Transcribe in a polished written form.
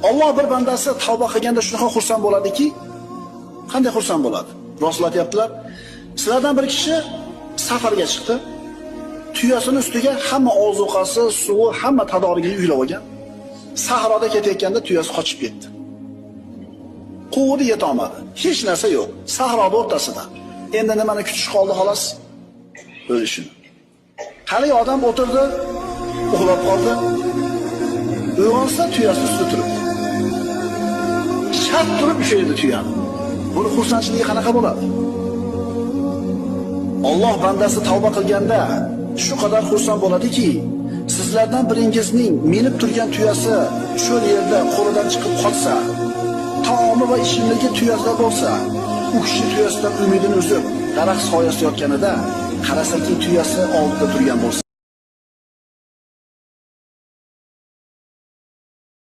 Alloh bir bandasi tavba qilganda shunaqa xursand bo'ladiki, qanday xursand bo'ladi? Rasul aytibdilar, sizlardan bir kishi safarga chiqdi. Tuyasini ustiga hamma ozuqasi, suvi, hamma tadorigini yuklab olgan. Sahroda ketayotganda tuyasi qochib ketdi. Quvdi, yetolmadi. Hech narsa yo'q. Sahroda o'rtasida. Endi nimani kutish qoldi xolos? O'lishini. Hali odam o'tirdi, uxlab qoldi. Uyg'onsa tuyasi ustida turibdi. Shart turib ushlaydi tuyani. Buni xursandchiligi qanaqa bo'ladi? Alloh bandasi tavba qilganda shu qadar xursand bo'ladiki, sizlardan biringizning minib turgan tuyasi cho'l yerda qo'lidan chiqib qolsa, taomi va ichimligi tuyasida bo'lsa, u kishi tuyasidan umidini uzib, daraxt soyasida yotganida qarasaki tuyasi oldida turgan bo'lsa,